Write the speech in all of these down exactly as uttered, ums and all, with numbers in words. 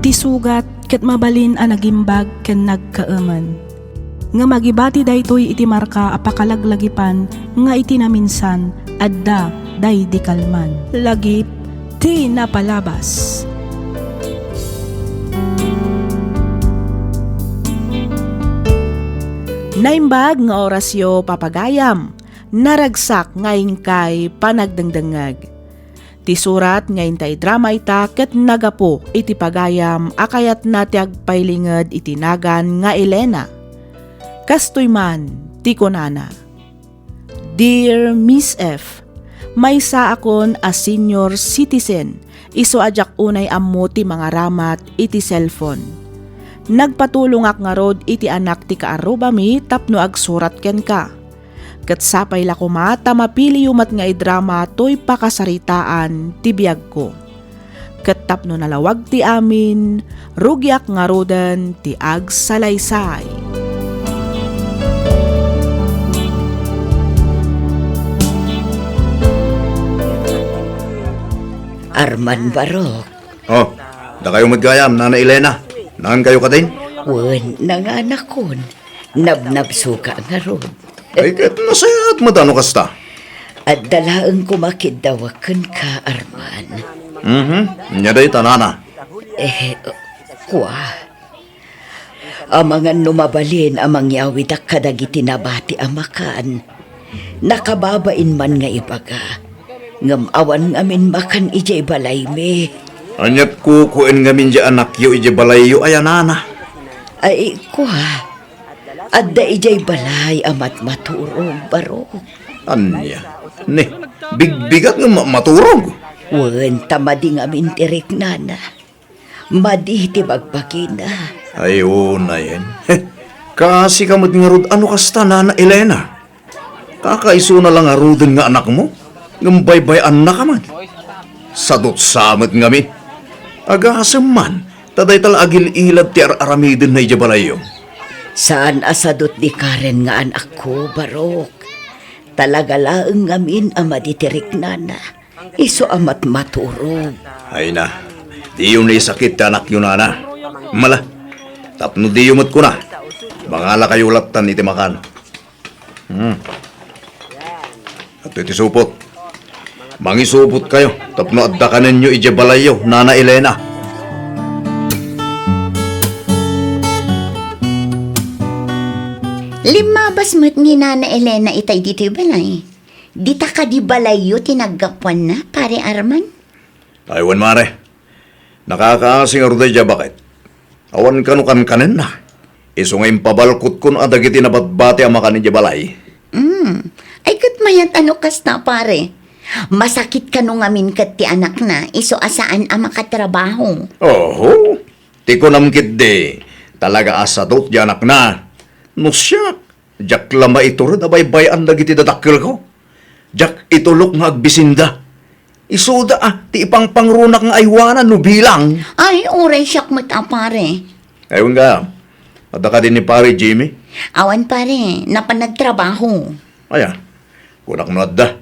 Isugat ket mabalin a nagimbag ken nagkaemen. Ngem agibati daytoy iti marka a pakalaglagipan nga iti naminsan adda daydi kalman. Lagip ti napalabas. Naimbag nga orasyo, papagayam. Naragsak nga inkay panagdengdengngeg. Ti surat nga intay drama ita ket nagapu iti pagayam a kayatna ti agpailinged iti nagan nga Elena. Kastoy man ti kunana, "Dear Miss F, maysaakon a senior citizen, isu a diak unay ammo ti mangaramat iti cellphone. Nagpatulongak ngarud iti anak ti kaarrubami tapno agsurat kenka. Ket sapay la koma ta mapiliyo met nga idrama toy pakasaritaan ti biagko. Ket tapno nalawag ti amin, rugiak ngaruden ti agsalaysay." Arman Barok. Oh, dakayo met gayam, Nana Elena. Naankayo kadin? Wen, nanganakon. Nabnabsoka ngarud. Ay, ket nasayaat met no kasta. Adda laeng koma kiddawek kenka, Arman. Mhm. Ania dayta, Nana? Eh, kua. Amangan no mabalin a mangyawidak kadagiti nabati a makan. Nakababain man nga ibaga. Ngem awan ngamin makan idiay balaymi. Aniat kukuyen ngamin diay anakyo idiay balayyo, aya, Nana? Ay, kua. Adda idiay balay a matmaturog, Barok. Ania? Ni, bigbigat nga ma-, maturog? Wen, ta madi ngamin ti riknana. Madi ti bagbagina. Ay, unayen. Heh, kaasika met ngarud no kasta, Nana Elena. Kakaisuna la ngaruden nga anakmo, ngem baybay-annaka met. Sadut sa met ngamin. Agasem man, ta dayta la agil-ilad ti ar-aramidenna idiay balayyo. Saan a sadut ni Karen nga anakko, Barok. Talaga laeng ngamin a madi ti riknana. Isu a matmaturog. Ay na, diyo naisakit ti anakyo, Nana. Mala, tapno diyo met kuna, mangalakayo lattan iti makan. Hmm. Adtoy ti supot. Mangisupotkayo tapno adda kanenyo idiay balayyo, Nana Elena. Limmabas met ni Nana Elena itay ditoy balay. Dita kadi balayyo ti naggapuanna, Pare Arman? Ay, wen, Mare. Nakakaasi ngarud daydiay baket. Awan kano kankanenna. Isu nga impabalkotkon a dagiti nabatbati a makan idiay balay. Mm. Ay, ket mayat no kasta, pare. Masakit kano ngamin ket ti anakna, isu a saan a makatrabaho. Oho. Ti kunam ketdi, talaga a sadut ti anakna. No siak, diak la maitured a baybay-an dagiti dadakkelko. Diak itulok nga agbisinda. Isuda a ti ipangpangrunak nga aywanan no bilang. Ay, uray siak met a, pare. Ay, wen gayam. Adda kadi ni Pare Jimmy? Awan, pare. Napan nagtrabaho. Aya, kunak no adda.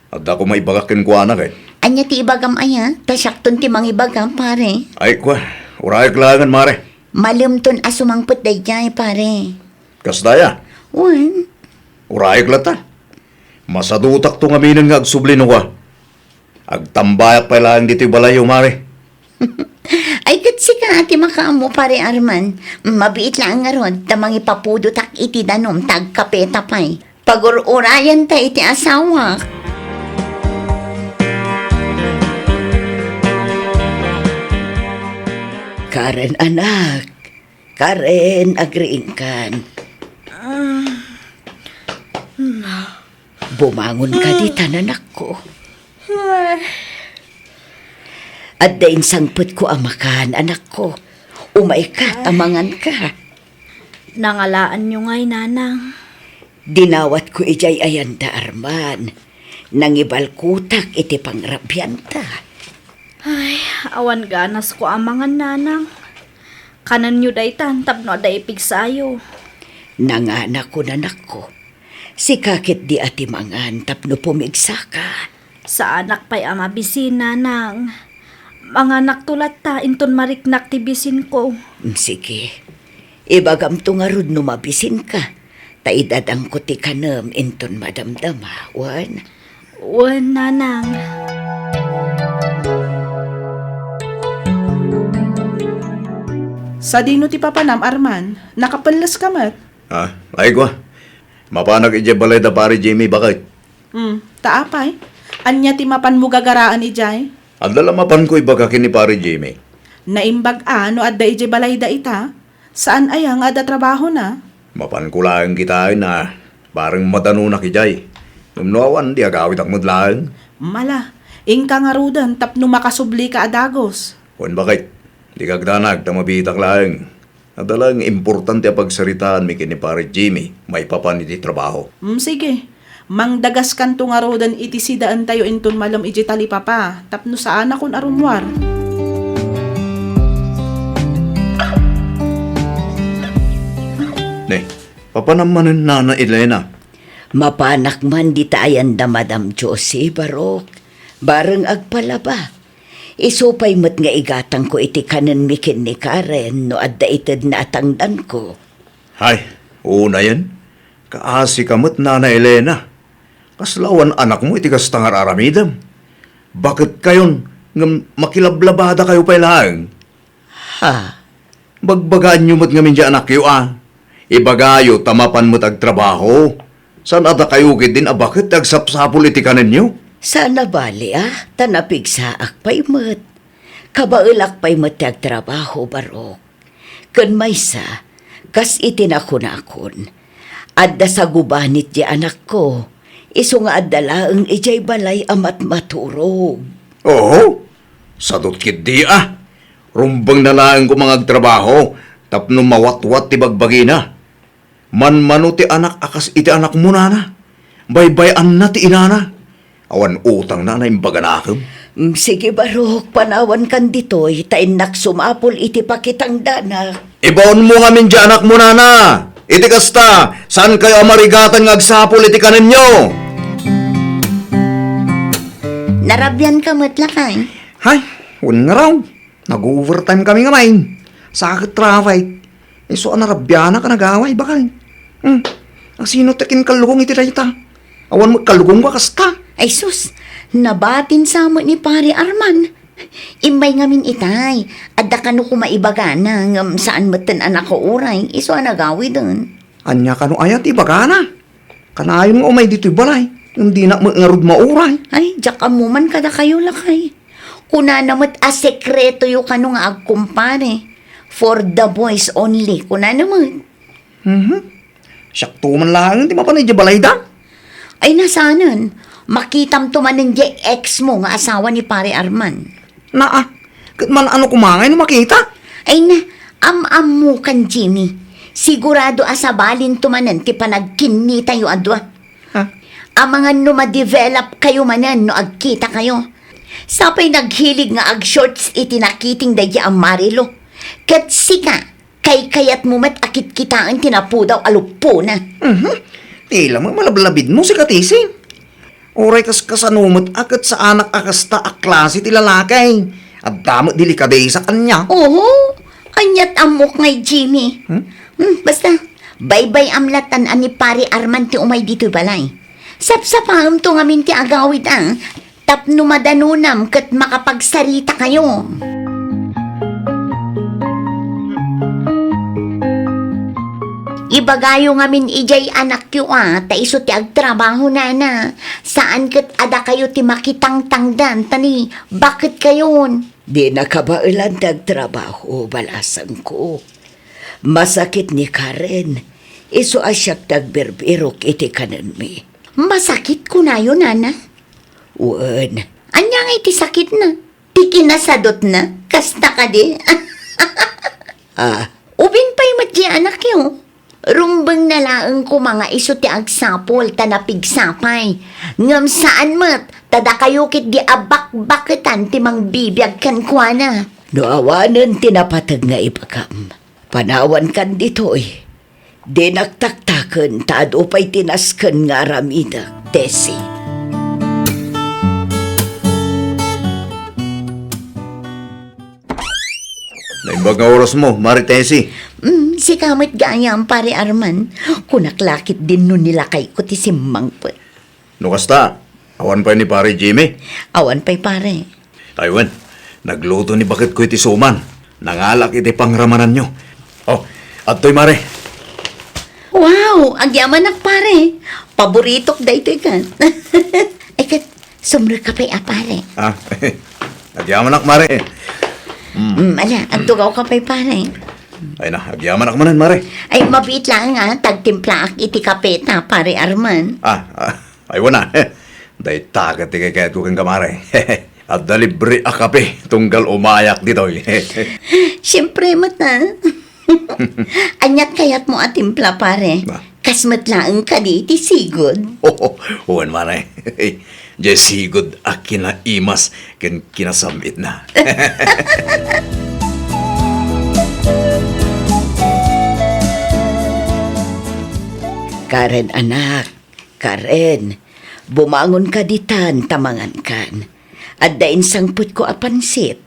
Adda koma ibagak kenkuana ket. Ania ti ibagam aya? Ta siakton ti mangibaga, pare. Ay, kua. Urayek laengen, Mare. Malemton a sumangpet daydiay, pare. Kasta aya? Wen. Urayek latta. Masadutakto ngaminen nga agsubli no kua. Agtambayak pay laeng ditoy balayyo, Mare. Ay, ket sika ti makaammo, Pare Arman. Mabiit laeng ngarud ta mangipapudotak iti danum ta agkapeta pay. Pagur-urayanta iti asawak. Karen, anak. Karen, agriingkan. Ah, na. Bumangon ka dita, anakko. Ay. Adda insangpetko a makan, anakko. Umayka, ta manganka. Nangalaanyo ngay, Nanang. Dinawatko idiay ayanda, Arman. Nangibalkotak iti pangrabianta. Ay, awan ganasko a mangan, Nanang. Kanenyo daytan tapno adda ipigsayo. Nanganakon, anakko. Sika ketdi a ti mangan tapno pumigsaka. Saanak pay a mabisin, Nanang. Manganakto latta inton mariknak ti bisinko. Mm, sige. Ibagamto ngarud no mabisinka, ta idadangko ti kanem inton madamdama, wen? Wen, nanang. Sadino ti papanam, Arman? Nakapelles ka met? Ah, ay, kua. Mapanak idiay balay da Pare Jimmy, baket. Hmm, ta apay? Ania ti mapanmo gagaraan idiay? Adda la mapanko ibaga ken ni Pare Jimmy. Naimbag a no adda idiay balay da ita? Saan aya nga adda trabahona? Mapanko laeng kitaen a bareng madanonak idiay. Ngem no awan, di agawidak met laeng. Mala, inka ngaruden tapno makasublika a dagus. Wen, baket, dika agdanag ta mabiitak laeng. Adda laeng importante a pagsaritaanmi ken ni Pare Jimmy maipapan iti trabaho. Mm, sige. Mangdagaskanto ngaruden iti sidaentayo inton malem iti talipapa tapno saanakon a rummuar. Ne, papanam manen, Nana Elena? Mapanak man dita ayan da Madam Josie, Barok. Bareng agpalaba. Isu pay met nga igatangko iti kanenmi ken ni Karen no adda itedna a tangdanko. Hay, unayen, kaasika met, Nana Elena. Kasla awan anakmo iti kasta nga ar-aramidem. Baketkayon, ngem makilablabadakayo pay laeng. Ha? Bagbagaenyo met ngamin diay anakyo a ibagayo ta mapan met agtrabaho. Saan a dakayo ketdin a baket ti agsapsapul iti kanenyo? Saan a bali a, ta napigsaak pay met. Kabaelak pay met ti agtrabaho, Barok. Ken maysa, kas iti nakunakon, adda sagubanit diay anakko, isu nga adda laeng idiay balay a matmaturog. Oho, sadut ketdi a. Rumbengna laeng koma nga agtrabaho tapno mawatwat ti bagbagina. Manmano ti anak a kas iti anakmo, nana. Baybay-anna ti inana. Awan utangna a naimbaganakem. Mm, sige, Barok, panawankan ditoy, ta innak sumapul iti pakitangdanak. Ibaonmo ngamin diay anakmo, nana. Iti kasta, saankayo a marigatan nga agsapul iti kanenyo. Narabianka met, lakay? Hay, wen ngarud. Nag-overtime kami ngamin. Sakit traffic. Isu a narabianak a nagaway, bakay. Hmm. Asino ti kinkallukong iti dayta? Awan met kallukong a kasta. Ay sus, nabatin sa met ni Pare Arman. Immay ngamin itay, adda kano koma ibagana, ngem saan metten a nakauray, isu a nagawiden. Ania kano aya ti ibagana? Kanayon nga umay ditoy balay, ngem dinak met ngarud mauray. Ay, diak ammo man kadakayo, lakay. Kunana met a sekretoyo kano nga agkumpare. For the boys only, kunana met. Mhm. Siakto man laeng ti mapan idiay balayda. Ay, na saanen. Makitamto manen diay ex mo nga asawa ni Pare Arman. Naa, ket man-ano koma ngay no makita? Ay na, am-ammokan, Jimmy. Sigurado a sabalinto manen ti panagkinnitayo a dua. Ha? Amangan no ma-develop kayo manen no agkita kayo. Sapay naghilig nga ag-shorts iti nakiting daydi a Marilo. Ket sika, kaykayatmo met a kitkitaen ti napudaw a luppona. Mhm. Tila met malablabidmo, sika, Tisi. Uray kas-, kasano met a ket saanak a kasta a klase ti lalaki. Adda met delikadesa kaniak. Oho, aniat ammok ngay, Jimmy. Hmm? Hmm, basta, baybay-am latan a ni Pare Arman ti umay ditoy balay. Sapsapaemto ngamin ti agawid a, tapno madanonam ket makapagsarita kayo. Ibagayo ngamin idiay anakyo a, ta isu ti agtrabaho, nana. Saan ket a dakayo ti makitangtangdan, ta ni, baket kayon. Di nakabaelan ti agtrabaho, balasangko. Masakit ni Karen, isu a siak ti agbirbirok iti kanenmi. Masakit kunayo, nana? Wen. Ania ngay ti sakitna? Ti kinasadutna? Kasta kadi? Ah. Ubing pay met diay anakyo. Rumbengna laeng koma nga isu ti agsapul ta napigsa pay. Ngem saan met, ta dakayo ketdi a bakbaketan ti mangbibiag kenkuana. No awanen ti napateg nga ibagam, panawankan ditoy. Dinak taktaken ta adu pay ti nasken nga aramidek, Tessie. Naimbag nga orasmo, Mare Tessie. Mm, sika met gayam, Pare Arman. Kunak la ketdin no nilakayko ti simmangpet. No kasta, awan pay ni Pare Jimmy? Awan pay, pare. Ay wen, nagluto ni baketko iti suman. Nangalak iti pangramananyo. Oh, adtoy, Mare. Wow, agyamanak, pare. Paboritok daytoy ket. Ay ket, sumrek ka pay a, pare. Ah, agyamanak, Mare. Mm. Mm, ala, agtugaw ka pay, pare. Ay na, agyamanak manen, Mare. Ay, mabiit laeng a, tagtimplaak iti kape ta, Pare Arman. Ah, ah, ay wen a. Dayta ket ti kayatko kenka, Mare. Adda libre a kape tunggal umayak ditoy. Siempre met a. Aniat kayatmo a timpla, pare? Ah. Kas met laeng kadi ti sigud? Wen, Mare. Diay sigud a kinaimas ken kinasam-itna. Karen, anak, Karen, bumangonka ditan ta mangankan. Adda insangpetko a pansit.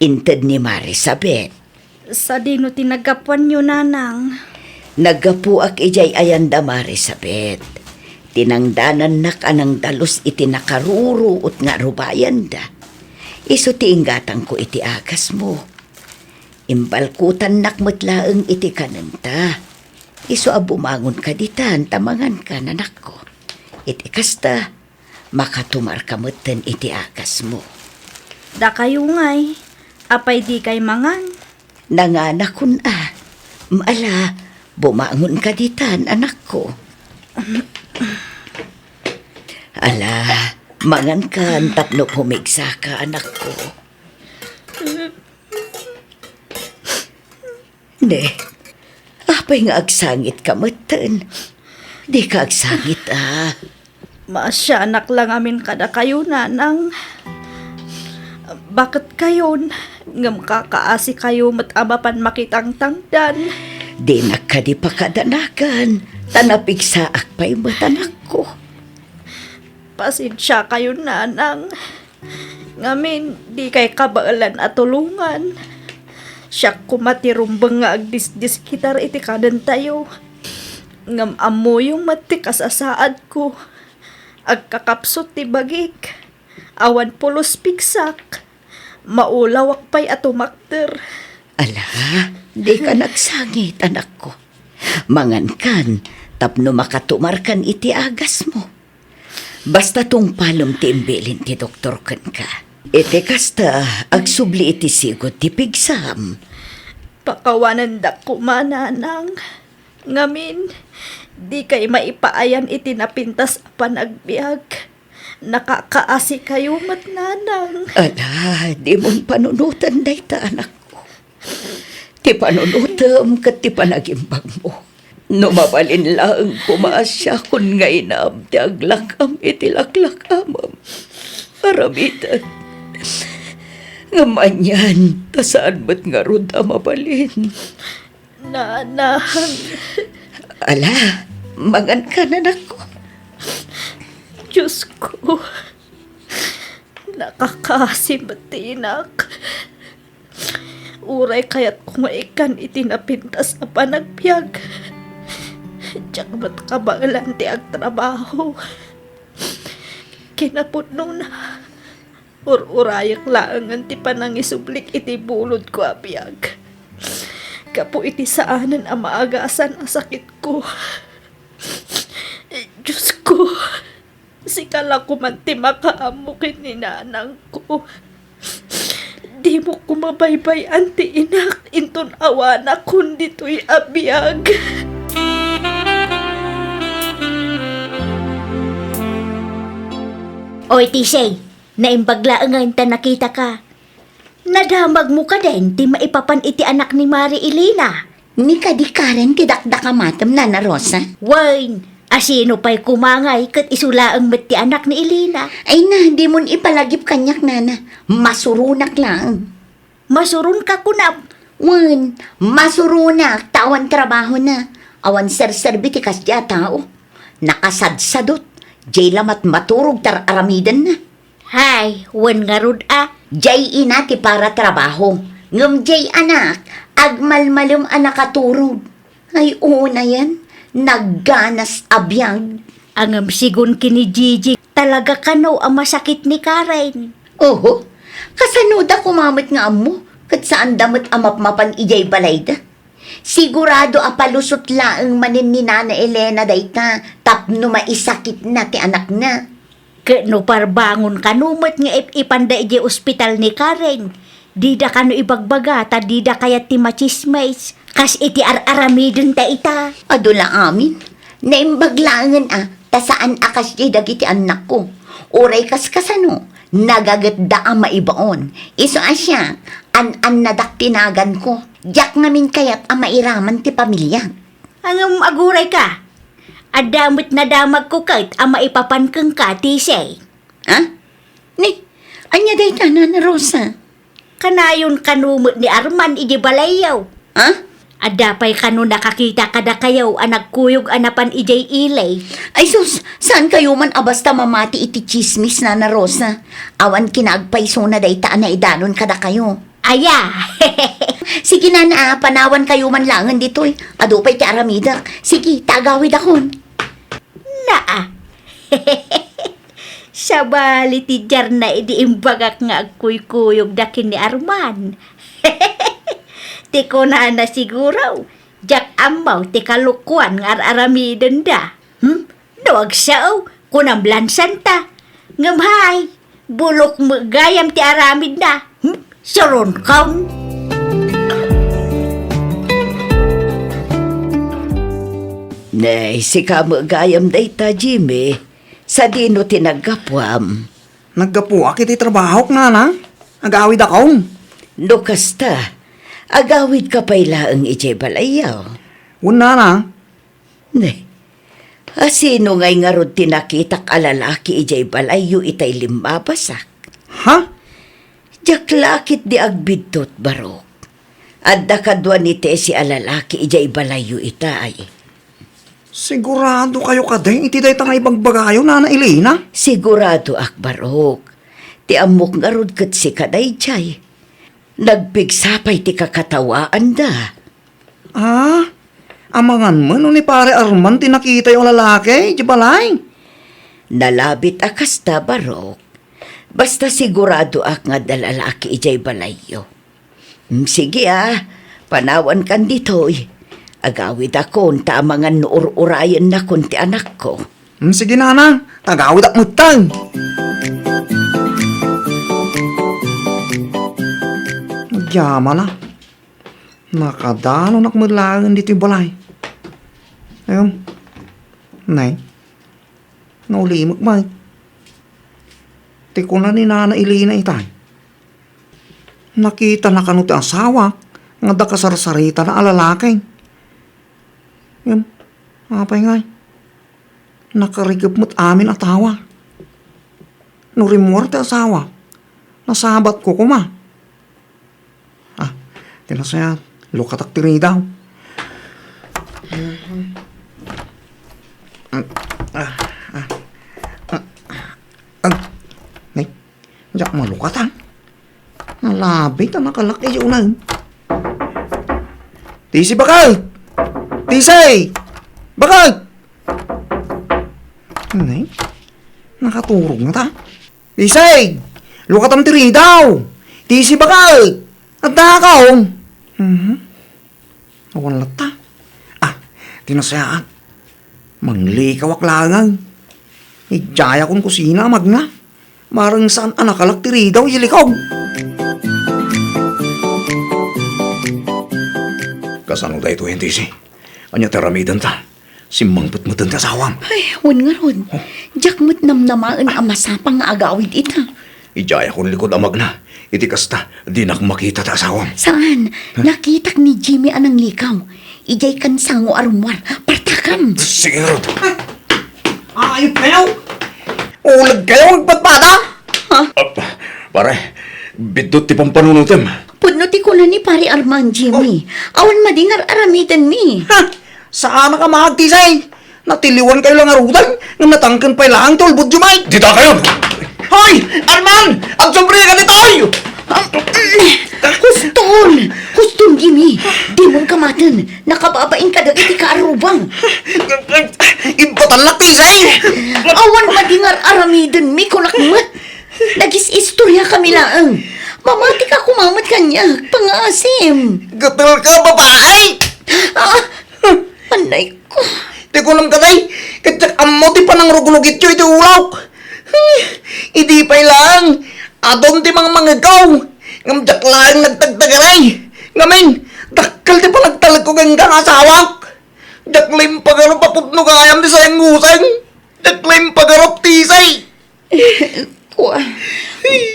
Inted ni Marisabet. Sadino ti naggapuanyo, nanang? Naggapuak idiay ayanda, Marisabet. Tinangdanannak a nangdalus iti nakaruruot nga arubayanda. Isu ti inggatangko iti agasmo. Imbalkutannak met laeng iti kanenta. Isu a bumangonka ditan ta manganka, anakko. Iti kasta, makatumarka metten iti agasmo. Dakayo ngay, apay dikay mangan? Nanganakon a. Ala, bumangonka ditan, anakko. Ala, mangankan tapno pumigsaka, anakko. Ne, apay nga agsangitka metten? Dika agsangit a. Maasianak la ngamin kadakayo, nanang. Baketkayon, ngem kakaasikayo met a mapan makitangtangdan. Dinak kadi pakadanagan, ta napigsaak pay met, anakko. Pasensiakayon, nanang. Ngamin, dikay kabaelan a tulongan. Siak koma ti rumbeng nga agdisdiskitar iti kanentayo. Ngem ammoyo met ti kasasaadko. Agkakapsut ti bagik. Awan pulos pigsak. Maulawak pay a tumakder. Ala, dika agsangit, anakko. Mangankan, tapno makatumarkan iti agasmo. Basta tungpalem ti imbilin ti doktor kenka. Iti kasta, agsubli iti sigud ti pigsam. Pakawanendak koma, nanang. Ngamin, dikay maipaayan iti napintas a panagbiag. Nakakaasikayo met, nanang. Ala, dimon panunoten dayta, anakko. Ti panunotem ket ti panagimbagmo. No mabalin laeng koma a siakon nga inam ti aglak-am iti laklakamem. Aramiden. Ngem anian, ta saan met ngarud a mabalin. Nanang. Ala, mangankan, anakko. Diosko, nakakaasi met ti inak. Uray kayatko nga ikkan iti napintas a panagbiag, diak met kabaelan ti agtrabaho. Kinapudnona, ur-urayek laengen ti panangisublik iti bulodko a biag gapu iti saanen a maagasan a sakitko. Diosko, sika la koman ti makaammo ken ni nanangko. Dimo koma baybay-an ti inak inton awanakon ditoy a biag. Oy, Tisay, naimbag laengen ta nakitaka. Nadamagmo kadin ti maipapan iti anak ni Mari Elena? Ni kadi Karen ti dakdakamatem, Nana Rosa? Wen, asino pay koma ngay ket isu laeng met ti anak ni Elena? Ay na, dimon ipalagip kaniak, Nana. Masuronak laeng. Masuronka kunam? Wen, masuronak ta awan trabahona. Awan serserbi ti kasdi a tao. Nakasadsadot. Diay la met maturog ta ar-aramidenna. Hay, wen ngarud a. Diay ina ti para trabaho. Ngem diay anak, agmalmalem a nakaturog. Ay, unayen, nagganas a biag. Ngem sigun ken ni Gigi, talaga kano a masakit ni Karen. Oho, kasano da koma met nga ammo, ket saanda met a mapmapan idiay balayda? Sigurado a palusot laeng manen ni Nana Elena dayta tapno maisakitna ti anakna. Ket no parbangon kano met nga ip-ipanda idiay ospital ni Karen, dida kano ibagbaga ta dida kayat ti machismis, kas iti ar-aramidenta ita. Adu la amin. Naimbag laengen a, ta saan a kasdiay dagiti annakko. Uray kas kasano, nagagetda a maibaon. Isu a siak, an-annadak ti naganko. Diak ngamin kayat a mairaman ti pamiliak. Ngem agurayka. Adda met nadamagko ket a maipapan kenka, Tisay. Ha? Ni, ania dayta, Nana Rosa? Kanayon kano met ni Arman idiay balayyo. Ha? Adda pay kano nakakita kadakayo a nagkuyog a napan idiay ili? Ay sus, saan kayo man a basta mamati iti tsismis, Nana Rosa. Awan kinaagpaysona dayta a naidanon kadakayo. Aya! Sige, Nana, a, panawan kayo man laengen ditoy. Adu pay ti aramidek. Sige, ta agawidakon. Naa. Sabali ti diarna idi imbagak nga agkuykuyogda ken ni Arman. Ti kunana siguro, diak ammo ti kalokoan nga ar-aramidenda. Hmm? No agsao, kunam lansanta. Ngem hay, bulok met gayam ti aramidna. Hmm? Suronkon. Nay, sika met gayam dayta, Jimmy. Sadino ti naggapuam? Naggapuak iti trabahok, Nana. Agawidakon. No kasta, agawidka pay laeng idiay balayyo. Wen, Nana. Ne, a, sino ngay ngarud ti nakitak a lalaki idiay balayyo itay limmabasak? Ha? Diak la ketdi agbiddut, Barok. Adda kadua ni Tessie a lalaki idiay balayyo itay. Sigurado kayo kadi iti dayta nga ibagbagayo, Nana Elena? Siguradoak, Barok. Ti ammok ngarud ket sika daydiay. Nagpigsa pay ti kakatawaanda. Ah, amangan met no ni Pare Arman ti nakitayo a lalaki idiay balay? Nalabit a kasta, Barok. Basta siguradoak nga adda lalaki idiay balayyo. Mm, sige, a, panawankan ditoy. Agawidakon ta amangan no ur-urayennakon ti anakko. Mm, sige, Nana. Agawidak metten. Agyamana. Nakadalonak met laeng ditoy balay. Ayun. Nay. Naulimek met. Ti kuna ni Nana Elena itay. Nakitana kano ti asawak nga adda kasarsaritana a lalaki. Ngem, apay ngay? Nakarikep met amin a tawa. No rimmuar ti asawak, nasabatko koma. Ah, ti nasayaat, lukatak ti ridaw. Ah, ah, ah. Ah, ah. Nay, diak malukat, a. Nalabit a nakalak idiay uneg. Tisi, bakal! Tisi! Bakal! Nay, nakaturog ngata. Tisay! Lukatam ti ridaw! Tisi, bakal! Adda ka, oh! Mhm. Awan latta. Ah, ti nasayaat. Manglikawak laeng. Idiayakon kusina a magna. Mareng saan a nakalak ti ridaw idiay likog. Kasano daytoy, Tisi? Ania ti aramidenta? Simmangpet metten ti asawam. Ay, wen ngarud. Oh. Diak met namnamaen a masapang nga agawid ita. Idiayakon likod a magna. Iti kasta, dinak makita ti asawam. Saan? Ha? Nakitak ni Jimmy a nanglikaw. Idiay kansango a rummuar. Partakam! Sige ngarud. Ay, ayop kayo! Ulag kayo, agpadpada! Ha? Ah, pare, biddut ti pampanunotem. Pudno ti kuna ni Pare Arman, Jimmy. Oh. Awan madi nga ar-aramidenmi. Ha? Saanak a maagtisay? Natiliwan kayo la ngaruden, ngem natangken pay laeng ti ulbodyo met. Dita kayo! Hoy! Arman! Agsubrika ditoy! Kuskus! Huston! Huston, Jimmy! Dimon kamaten! Nakababain kadagiti kaarrubang! Ibbatannak ti isay! Awan madi nga ar-aramidenmi, kunak met! Nagis-istorya kami laeng. Mamatika koma met kaniak, pangaasim. Gatel ka, babae! Ah! Anay ko. Ti kunam katay, ket diak ammo ti panangruglugityo iti ulawko. Idi pay laeng, adun ti mangmangegko. Ngem diak laeng nagtagtagaray. Ngamin, dakkel ti panagtalekko kenka nga asawak. Diak la impagarup a pudno gayam ti sayangguseng. Diak la impagarup ti isay. Kua,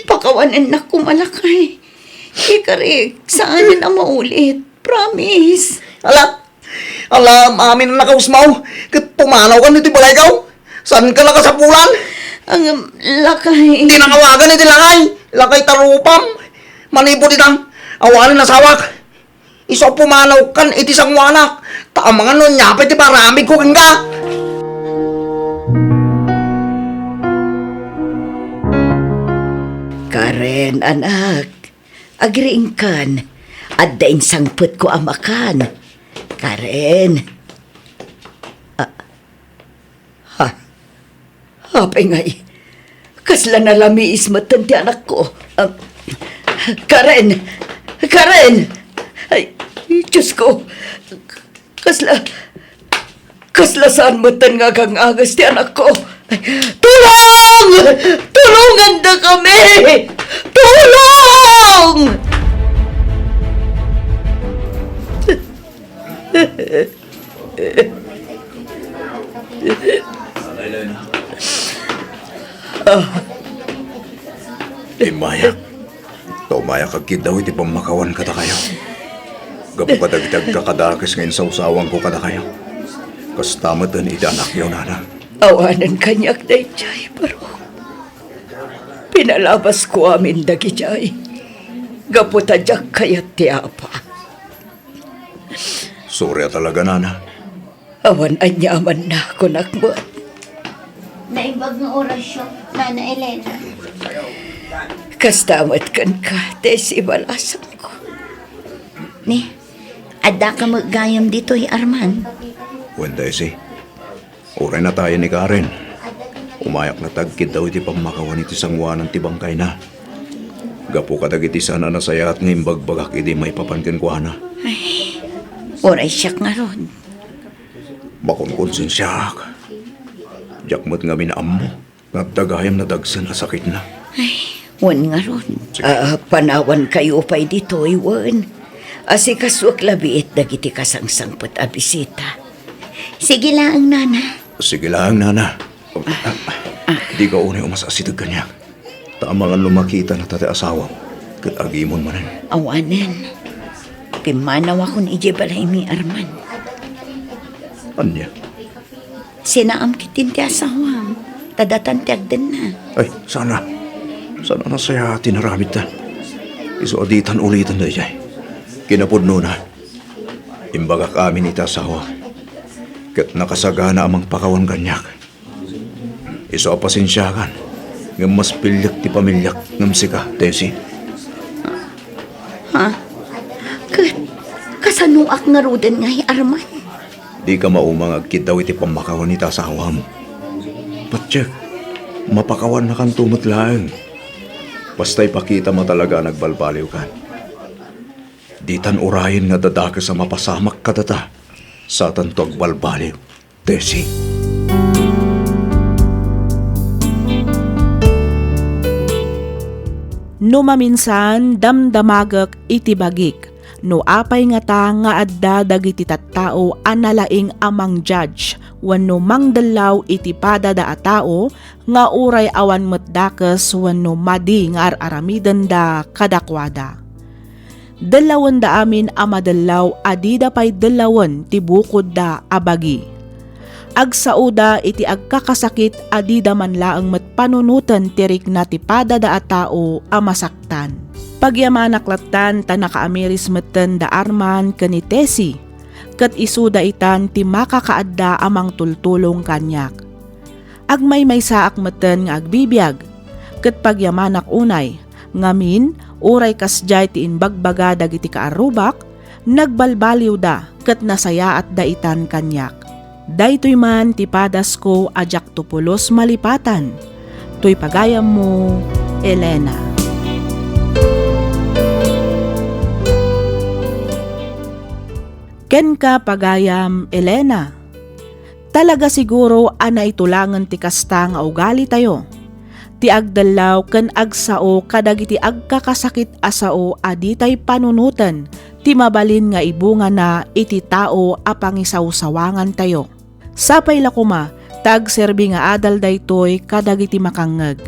pakawanennak koma, lakay. Ikarik, saanen a maulit. Promise. Ala, ala, amin a nakausmaw. Ket pumanawkan iti balayko. Saanka la kasapulan? Ang, lakay. Ti nangawagan iti lakay. Lakay ta rupam. Manipud ita, awanen asawak. Isu a pumanawkan iti sangoanak, ta amangan no ania pay ti paramidko kenka. Karen, anak, agriingkan. Adda insangpetko a makan. Karen. Ah, Ha? Apay ngay, kasla nalamiis metten ti anakko. Ah, Karen! Karen! Ay, Diyos ko! Kasla, kasla saan metten nga agang-anges ti anakko. Tulong! Tulongandakami! Tulong! Immayak. Ta umayak agkiddaw iti pammakawan kadakayo. Gapu kadagiti agkakadakes nga insawsawanko kadakayo. Kasta met iti anakyo, nana. Awanen kaniak daydiay, barok. Pinalabasko amin dagidiay. Gapu ta diak kayat ti apa. Sorry a talaga, nana. Awan aniamanna, kunak met. Naimbag nga orasyo, Nana Elena. Kasta met kenka, Tessie, balasangko. Ni, addaka met gayam ditoy, Arman? Wen, Tessie. Uray natayen ni Karen. Umayak agkiddaw iti pammakawan iti sangoanan ti bangkayna. Gapu kadagiti saan a nasayaat nga imbagbagak idi maipapan kenkuana. Ay, uray siak ngarud. Makonkonsensiaak. Diak met ngamin ammo nga adda gayam nadagsen a sakitna. Ay, wen ngarud. Sige. Ah, panawankayo pay ditoy, wen. Asikasuek labiit dagiti kasangsangpet a bisita. Sige laeng, nana. Sige laeng, nana. Ah, ah. Dika unay umas-asideg kaniak. Ta amangan no makitana ta ti asawam, ket agimon manen. Awanen. Pimmanawakon idiay balaymi, Arman. Ania? Sinaam ketdin ti asawam, ta datan ti agdenna. Ay, saan a. Saan a nasayaat ti inaramidta. Isu a ditan ulitan daydiay. Kinapudnona, imbagak amin iti asawam. Ket nakasagana a mangpakawan kaniak. Isu a pasensiakan, ngem mas piliek ti pamiliak ngem sika, Tessie. Ha? Ket kasanoak ngaruden ngay, Arman? Dika mauma nga agkiddaw iti pammakawan iti asawam. Patiek, mapakawannakanto met laeng. Basta ipakitam a talaga a nagbalbaliwkan. Ditan urayen nga adda dakes a mapasamak kadata. Satanto agbalbaliw. Tessie. No maminsan, damdamagek iti bagik no apay ngata nga adda dagiti tattao a nalaing a mang-judge wenno mangdellaw iti padada a tao nga uray awan met dakes wenno madi nga ar-aramidenda kadakuada. Dellawenda amin a madellaw a dida pay dellawen ti bukodda a bagi. Agsaoda iti agkakasakit a dida man laeng met panunoten ti rikna ti padada a tao a masaktan. Pagyamanak lattan ta nakaamiris metten da Arman ken ni Tessie, ket isuda itan ti makakaadda a mangtultulong kaniak. Agmaymaysaak metten nga agbibiag, ket pagyamanak unay, ngamin, Uray kasdiay ti imbagbaga dagiti kaarrubak, nagbalbaliwda ket nasayaatda itan kaniak. Daytoy man ti padasko a diakto pulos malipatan. Toy pagayammo, Elena. Kenka, pagayam Elena, talaga siguro a naitulangen ti kasta nga ugalitayo, ti agdellaw ken agsao kadagiti agkakasakit a sao a ditay panunoten ti mabalin nga ibungana iti tao a pangisawsawangantayo. Sapay la koma ta agserbi nga adal daytoy kadagiti makangngeg.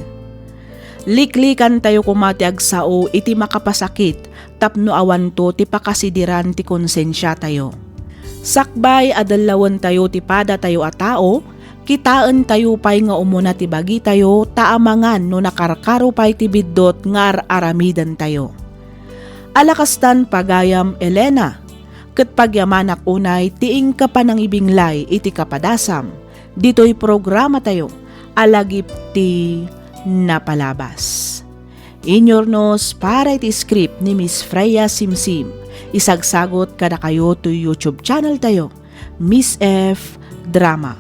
Liklikantayo koma ti agsao iti makapasakit tapno awanto ti pakasidiran ti konsensiatayo. Sakbay a dellawentayo ti padatayo a tao, kitaentayo pay nga umuna ti bagitayo ta amangan no nakarkaro pay ti biddut nga ar-aramidentayo. Ala kastan, pagayam Elena, ket pagyamanak unay ti inka panangibinglay iti kapadasam ditoy programatayo a Lagip ti Napalabas. Inyurnos para iti script ni Miss Freya Simsim. Isagsagot kadakayo toy YouTube channel tayo, Miss F Drama.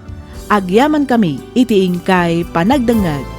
Agyamankami iti inkay panagdengngeg.